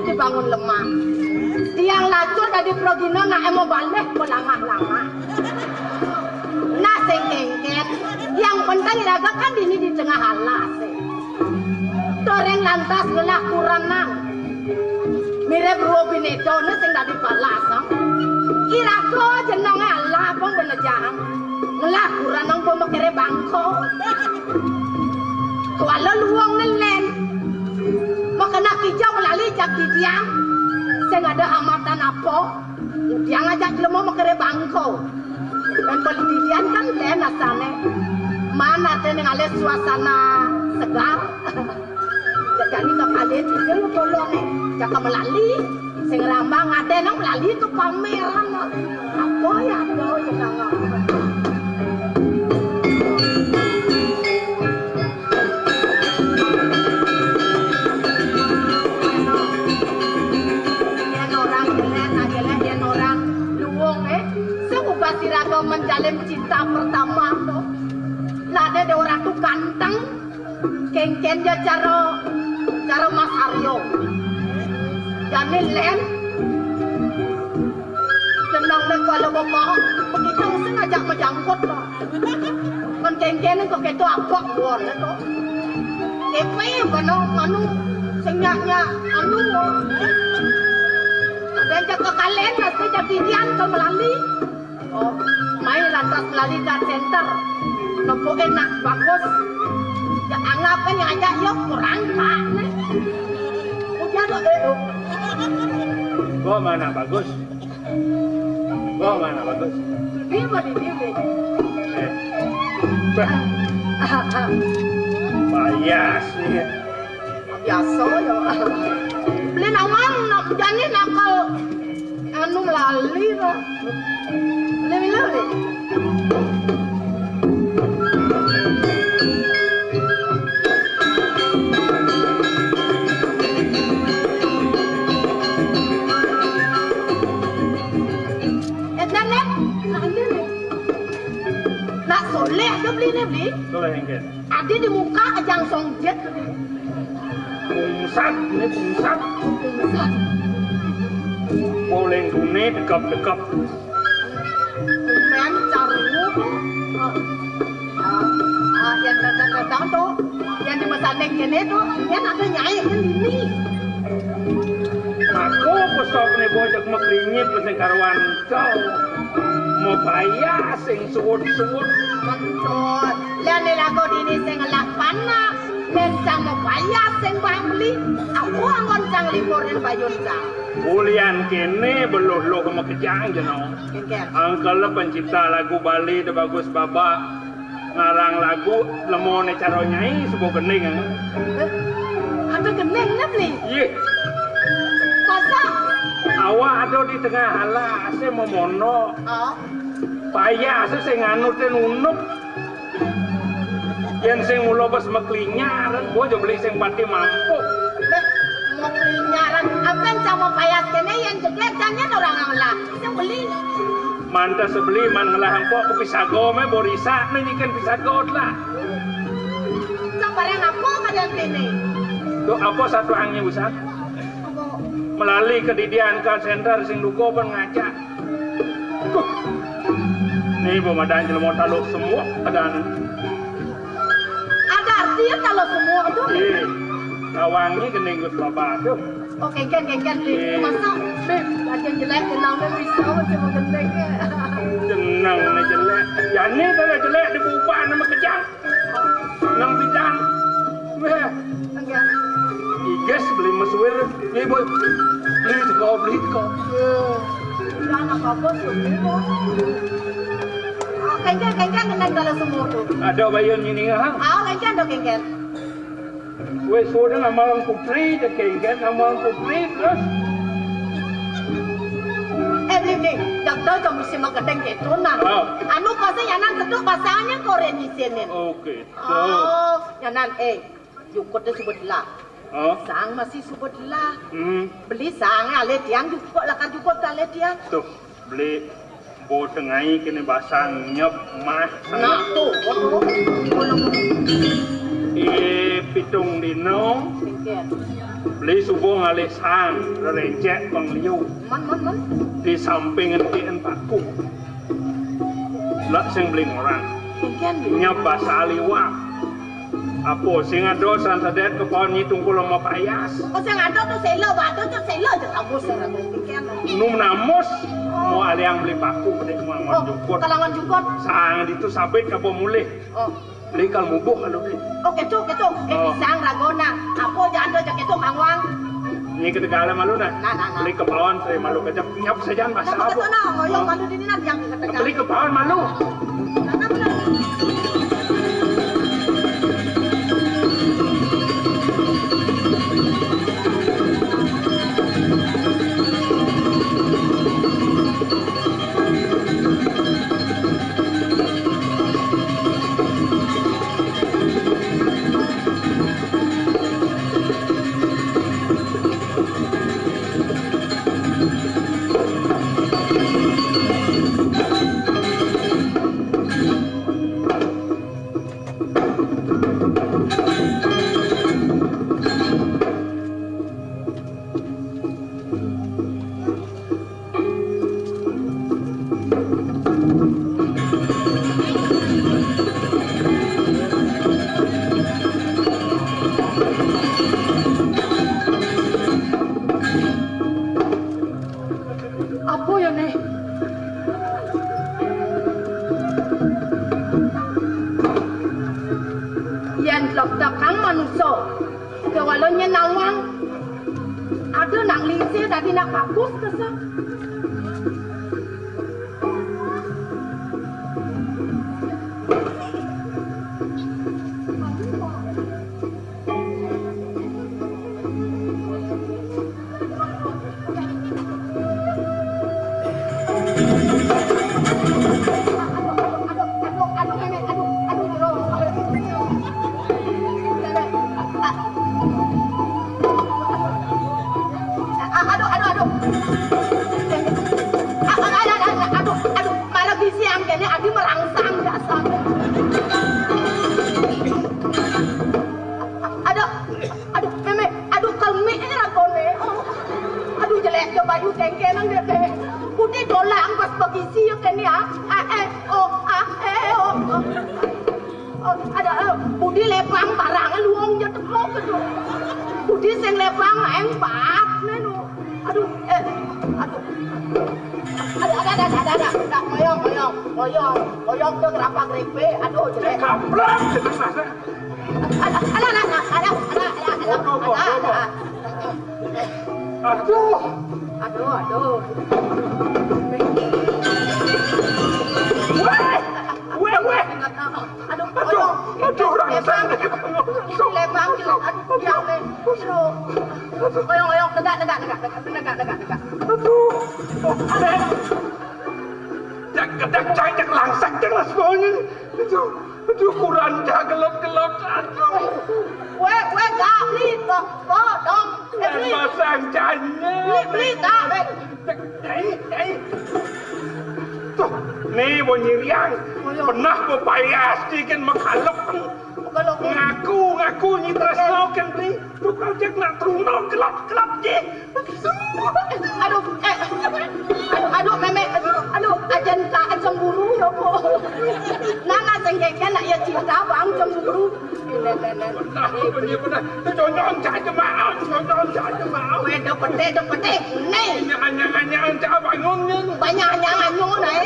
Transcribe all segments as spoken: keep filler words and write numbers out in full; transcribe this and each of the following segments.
dibangun lemah. Tiang lacur dadi pragina nak emo baleh balangah-langah. Nah, sing kéngkén, yang penting iraga kan dini di tengah alas, eh. Toréng lantas ngelah kurenang. Mirib rua binédané sing dadi palasang. Iraga jenengé alah apa benejang. Ngelah kurenang apa makiré bangka. Kuala luung nelen. Makena kija melali jak didian. Sing ada hambatan apa? Didian ngajak jelema makiré bangka. Mén beli didian kan lén asané. Man até ngalih suasana segar. Jani kekalih tiga lo tolong nih. Jaka melali. Sing rambang ada nang melali ke pameran. Apa ya ada jenengan? Yén orang jelek, nah jelek yén orang luung, eh. Sing ubah siraga menjalin cinta pertama to. Lah ada orang tu ganteng, kéngkén ja cara, cara Mas Aryo. Jani lén, jeneng nek kalau bapak, begitu sing ajak menjangkut lah. Kan kéngkén kok itu apa buat itu. Kepe, mana, anu, sing nyak, nyak, anu. Ada yang cakap kalian, pasti jadi dian ke melali. Oh, mai lantas lali ka center. Nempukin nak bagus. Ya anggap kan yang aja yo kurang tak nih. Udah kok itu. Gua mana bagus? Gua mana bagus? Dia mau di dia. Eh. Bah. Bias nih. Biasa ya. Beli nawang nak jani nakal anu melali to. Beli mila beli. Eh, dan, dan, nak ada nih. Nak soleh tu beli ni beli. Soleh engke. Ada di muka ajang songjet tu. Bungsat, ini bungsat. Bungsat. Boleh dunia dekap-dekap. Main caru. Ah, ah, ah, yang datang-datang tu, yang di Mesanding kene tu, yang ada nyai yang dini. Mako pesok ni bocah mekrinyit sing karuan kau. Mau bayar sing suwut-suwut. Betul. Lah ni lagu dini sing ngelah panah. Len sang mau bayar sing bang beli. Aku anggon sang libur dan bayun sang. Ulian kene beluh-luh makejang jeno. Kengker. Angkel pencipta lagu Bali de bagus baba. Ngarang lagu lemone cara nyai suba gending, eh. Eh, ada gending ne beli? Iya. Masa? Awak ada di tengah alas, ase memono. Oh. Payah ase sing anu te nunuk. Yen sing mula bes maklinyaran, gua aja beli sing pati mampu. Beh, maklinyaran, apa yang sama payah kene yang jeglek jangan orang ngelah. Sing beli. Manta sebeli man ngelah empok ke pisago me borisa ne nyiken pisago lah. Sa barang apa kalian kene? Dok apa satu angin busan? Apa? Melali ke didian call center sing duko ben ngajak. Duh. Ni pemadan jelema taluk semua ada ni. Ada artinya kalau semua tu ni. Eh, kawangi gending Gus Baba tu. Oh, kengken, kengken, Bib. Masa, Bib, lagi jelek, jenang, Bib, bisa, macam gendeng. Jenang ni jelek. Jani kalau jelek, dibuka nama kejang. Nang bidang. Weh. Enggak. Iges beli mesuir. Ni, boy. Beli teko, beli teko. Udah anak apa, Bib, ni, Bib? Oh, kengken, kengken, gendeng kalau semua tu. Ada bayun ni, ha? Oh, kengken, ada kengken. Wis sudah ngamal putri, tekengken ngamal putri terus. Eh, Bli, Bli, dagdal kamu si makedeng gitu, nah. Oh. Anu, pasti yanan seduk, pasalnya koren isinin. Oke. Oh, yanan, eh, jukut tu subet lah. Oh. Sang masih subet lah. Hmm. Beli sang, ale tiang jukut, lakar jukut kale tiang. Tuh. Beli bo tengai kene basang nyep mah. Nah, tuh, betul. Eh, pitung Ino, kénkén. Beli suba ngalih sang rerencek pang liu. Mon, mon, mon. Di samping entikan paku. Lek sing beli ngorang. Kénkén. Nyap basa liwak. Apa sing ada san sedet kepaon Nyi Tungkul ama payas? Oh, sing ada tu sela, batu tu sela je tabus orang kénkén. Num namus, oh, mau aliang beli paku, dek mau Oh, jukut. Kalangan jukut. Sang ditu sabit kapa mulih. Oh. Beli kal mubuh kalau beli. Oh, ketu, ketu. Eh, oh. Pisang ragona. Apa je ada je ketu kangwang? Ni ketegal malu nah. Nah, nah, nah. Beli kepaon saya malu kejap nyap sajan basa. Nah, apa? Ketu nah, ngoyong malu dini nah yang ketegal. Beli kepaon malu. Nah, nah, nah. Apa ya, Nek? Yén tlektekang manusa, kéwala nyén nawang. Ada nang lingsir dadi nak bagus kesek. Aduh, aduh, aduh. Aduh, aduh, aduh, aduh, aduh, malah bisi angkene adi merangsang dasar. Aduh, aduh, Meme, aduh, kelmik eh ragone. Oh. Aduh, jelek je baju kengkenang deh, Meme. Putih dolang pas begisi ya kene ya. Ah, eh, oh, ah, eh, oh, oh. Oh, ada, eh, budi lepang barang luong je tepuk gitu. Budi sing lepang main pat menu. Aduh, eh, aduh. Ada, ada, ada, ada, ada, ada, ngoyong, ngoyong, ngoyong, ngoyong tuh kenapa keripik? Aduh, jelek. Kaplak, gitu, Mas. Ada, ada, ada, ada, ada, ada, ada, ada, ada, ada. Aduh. Aduh, aduh. Weh, weh, weh. Aduh, aduh, aduh, orang sana. Lembang, aduh, aduh, aduh. Oyong, oyong, tegak, tegak, tegak, tegak, tegak, tegak, tegak. Aduh. Dek, dek, cai, dek, langsak, dek, las bawahnya. Aduh, aduh, kurang dah gelot-gelot. Aduh. Weh, weh, gak, beli, kok, kok, dong. Eh, beli. Pasang cainya. Beli, beli, gak, beli. Dek, dek, dek. Tuh, nih, mau nyiriang. Pernah mau payas, dikit menghalep. Kalau ngaku, ngaku, nyi tresno, kan, beli. Tukang jak nak teruntuk, gelot-gelot, dek. Aduh, eh, aduh, aduh, Meme, aduh, aduh, ajen tak cemburu ya, Bu. Nana sing keke nak ya cinta bang cemburu. Nah, bener-bener. Itu jonyon cak jemaah, jonyon cak jemaah. Weh, dok pete, dok pete. Nih. Anyang-anyang cak bangun ni. Banyak anyang-anyang, eh.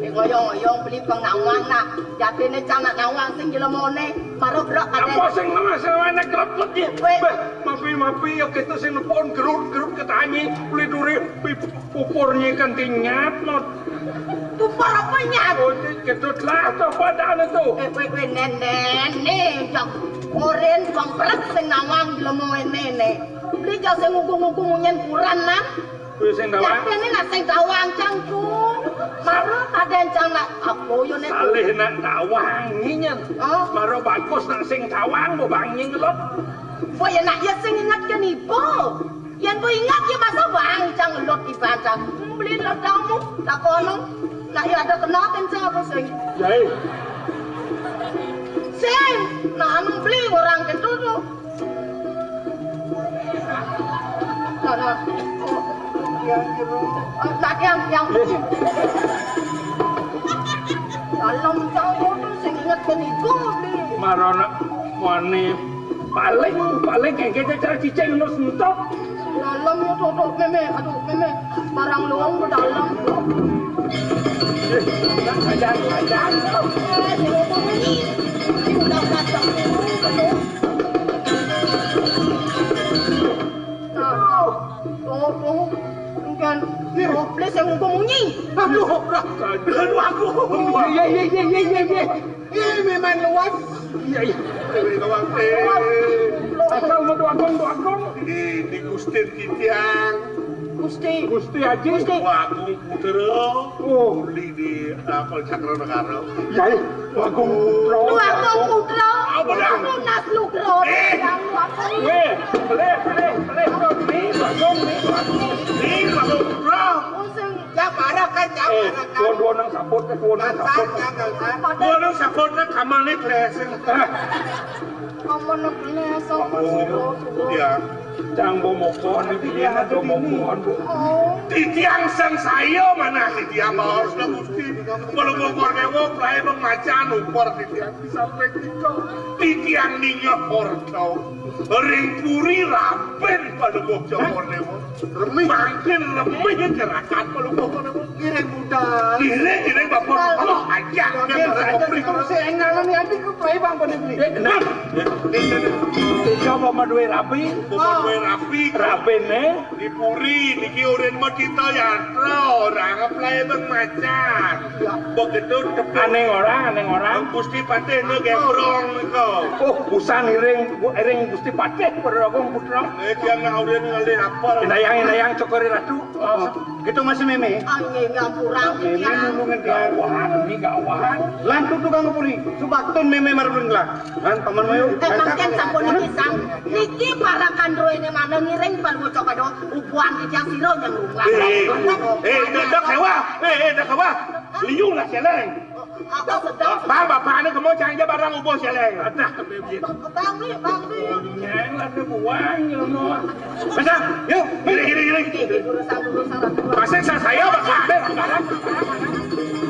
Eh, ngoyong-ngoyong beli pang nawang nak. Jatine cang nak nawang sing jelemone. Maro brok kate. Apa sing nawang sing nawang nak kelot-kelot ye? Weh. Beh, mapi-mapi ya kita sing nepon gerut-gerut ketanye. Beli duri pi-, pupurnya kan tinyat, not. Pupur apa nyat? Oh, di-, gedut lah, coba dah tu. Eh, weh, weh, nen, nen, nih, jang oren, jang pelet sing nawang jelemone, nih. Beli jang sing ngugung-ngugung munyen kuran, nah. Kuwi sing tawang. Yakin nak sing tawang cangku. Mara kadén cang nak apa yo nek. Salih nak tawang nyen. Oh. Mara bagus nak sing tawang bo bang ngelut. Bo ya nak ya sing inget ke nipo. Yen bo inget ya masa bang cang ngelut di badan. Beli lo tamu takono. Nak ya ada kena kencang apa sing. Yai. Sing, nah anu beli orang ketu tu. Anak, oh, yang jero. Ah, nak yang, yang. Dalem cangkul sing inget menika, Bli. Marana wani paling, paling kengke cecer cicing nus entuk. Dalem ya, tutuk, Meme. Aduh, Meme. Barang luwung ke dalem. Eh, ajan, ajan. Eh, si Upo ini. Ini udah kacau. Nah, tunggu, tunggu. Engken, oh, please, yang ngumpul munyi. Aduh, aduh, aku. Iya, iya, iya, iya, iya, iya. Ih, memang luas. Iya, iya. Ini kawan, eh. Asal mau Tuh Agung, Tuh Agung. Ini Gusti titiang. Gusti. Gusti Aji. Gusti. Tuh Agung Putra. Oh. Uli di Apel Cakra Negara. Yai, Tuh Agung Putra. Tuh Agung Putra. Apa dah? Tunas Nugroho. Eh. Yang Tuh Agung. Weh, pelih, pelih, pelih. Ni, Tuh Agung, ni, Tuh Agung. Ni, Tuh Agung Putra. Oh, sing Ya, marah kan, ya, eh, marah kan. Tuan, tuan nang saput, eh, tuan nang saput. Gangsal, ya, gangsal. Tuan nang saput, nang kamal ni, blessing. Kamal ni, blessing. Oh, iya. Cang bomokon, ini dia, ada bomokon, Bu. Oh. Titiang sang saya, mana titiang baos lah, Gusti. Kalau bokor dewa, pelai bang macan, upor titiang. Sampai tika. Titiang ninga porto. Ring puri raben pada bokor dewa. Remih. Mangkin remih gerakan kalau pokoknya. Ngiring budal. Ngiring, ngiring, Bapak. Budal. Allah, aja. Ngiring, aja. Saya ngalang ni adik ke play bang pada beli. Eh, nah. Tiga Bapak dua rapi. Bapak dua rapi. Rapi ni. Di puri, niki urin mau kita ya. Orang play bang macan. Ya. Begitu tepuk. Aneh orang, aneh orang. Gusti Patih ni gembrong kau. Oh, usah ngiring, iring Gusti Patih pada Agung Putra. Eh, dia nak urin ngalih apa? Indayang, indayang, cokori ratu. Oh, gitu masih Meme? Ah, nggih, ngampura. Meme nulungan dia. Gawahan, ini gawahan. Lantu tukang puri, subaktun Meme marulun lah. Kan, paman mayu. Eh, mangken sampun niki sang. Niki para kandro ini mana ngiring di palu cokado. Ubuan di jang siro yang rumah. Eh, eh, eh, dak, dak, sewa. Eh, eh, dak, sewa. Liung lah, celeng. Apa sedang? Bang, bapak ni kemo cari dia barang ubuh, celeng. Adah, kembali. Bang, Bang, Bang. Nyeng lah, dia buang, ya, no. Pasang, yuk. Gini, gini, gini. Oke, oke, urusan, urusan, urusan. Pasang saya, saya, bapak. Ambil, barang, barang, barang.